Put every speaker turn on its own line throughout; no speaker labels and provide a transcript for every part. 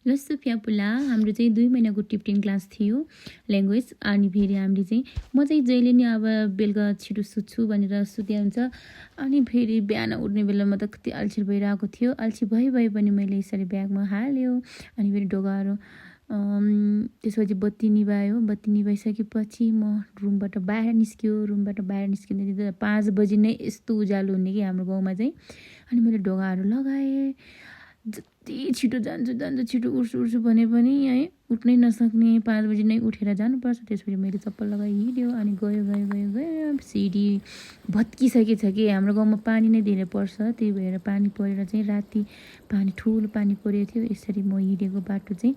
ल सुफिया पुला हाम्रो चाहिँ 2 महिनाको टिप्टिङ क्लास थियो ल्याङ्ग्वेज अनि फेरि हामीले चाहिँ म चाहिँ जहिले नि अब बेलुका छिटो सुत्छु भनेर सुत्या हुन्छ अनि फेरि बिहान उठ्ने बेलामा त कति अल्छी भइरहेको थियो अल्छी भए पनि मैले यसरी ब्यागमा हाल्यो अनि फेरि ढोकाहरू त्यसपछि बत्ती निभायो बत्ती निभाइसकेपछि म रुमबाट बाहिर निस्किँदै 5 बजी नै यस्तो उज्यालो हुने कि हाम्रो गाउँमा चाहिँ अनि मैले ढोकाहरू लगाएँ जति छिटो जान्छु छिटो उठ्छु भने पनि है उठ्नै नसक्ने 5 बजी नै उठेर जानुपर्छ त्यसपछि मैले चप्पल लगाइ हिँड्यो अनि गयो सिडी भत्किसकेछ कि हाम्रो गाउँमा पानी नै धेरै पर्छ त्यही भएर पानी परेर चाहिँ राति ठुलो पानी परेको थियो यसरी म हिँडेको बाटो चाहिँ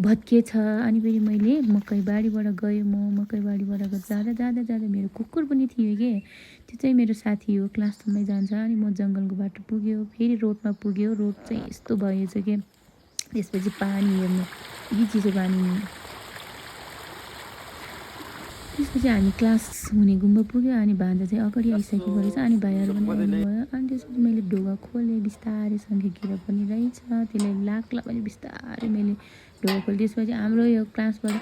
भत्किएछ अनि फेरि मैले मकैबारीबाट गएँ मकैबारीबाट जाँदा मेरो कुकुर पनि थियो के त्यो चाहिँ मेरो साथी हो क्लासमै जान्छ अनि म जङ्गलको बाटो पुग्यो फेरि रोडमा पुग्यो रोड चाहिँ यस्तो भएछ कि त्यसपछि पानी हेर्नु यी चिसो पानी त्यसपछि हामी क्लास हुने गुम्बा पुग्यो अनि भान्जा चाहिँ अगाडि आइसकेको रहेछ अनि भाइहरू पनि आउनुभयो अनि त्यसपछि मैले ढोका खोलेँ बिस्तारै गिर पनि रहेछ त्यसलाई लाग्ला पनि बिस्तारै मैले ढोका खोलेँ त्यसपछि हाम्रो यो क्लासबाट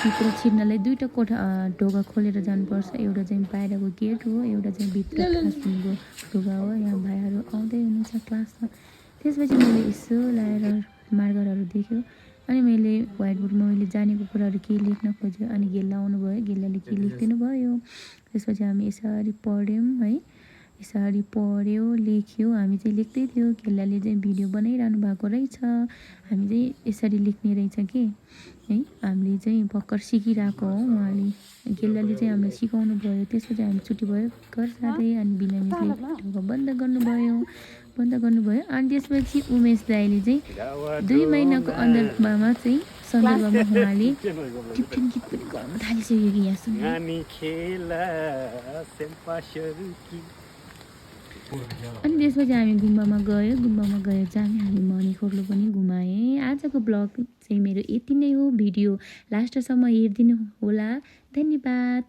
भित्र छिर्नलाई 2टा कोठा ढोका खोलेर जानुपर्छ एउटा चाहिँ बाहिरको गेट हो एउटा चाहिँ भित्र क्लासरुमको ढोका हो यहाँ भाइहरू आउँदै हुनुहुन्छ क्लासमा त्यसपछि मैले यसो लाएर मार्करहरू देख्यो अनि मैले व्हाइट बोर्डमा मैले जानेको कुराहरू केही लेख्न खोजेँ अनि गेल्ला आउनुभयो गेल्लाले के लेखिदिनु भयो त्यसपछि हामी यसरी पढ्यौँ है यसरी पढ्यो लेख्यो हामी चाहिँ लेख्दै थियो गेल्लाले चाहिँ भिडियो बनाइरहनु भएको रहेछ हामी चाहिँ यसरी लेख्ने रहेछ कि है हामीले चाहिँ भर्खर सिकिरहेको हो उहाँले गेल्लाले चाहिँ हामीलाई सिकाउनु भयो त्यसपछि हामी छुट्टी भयो घर जाँदै अनि बिना मिसले ढोका बन्द गर्नुभयो अनि त्यसपछि उमेश दाइले चाहिँ 2 महिनाको अन्तरमा चाहिँ सन्दर्भमा उहाँले टिप्टिङ गीत पनि गर्न थालिसक्यो कि यहाँसम्म अनि त्यसपछि हामी गुम्बामा गयो चाहिँ हामी मणिखोर्लो पनि घुमाएँ आजको ब्लग चाहिँ मेरो यति नै हो भिडियो लास्टसम्म हेरिदिनु होला धन्यवाद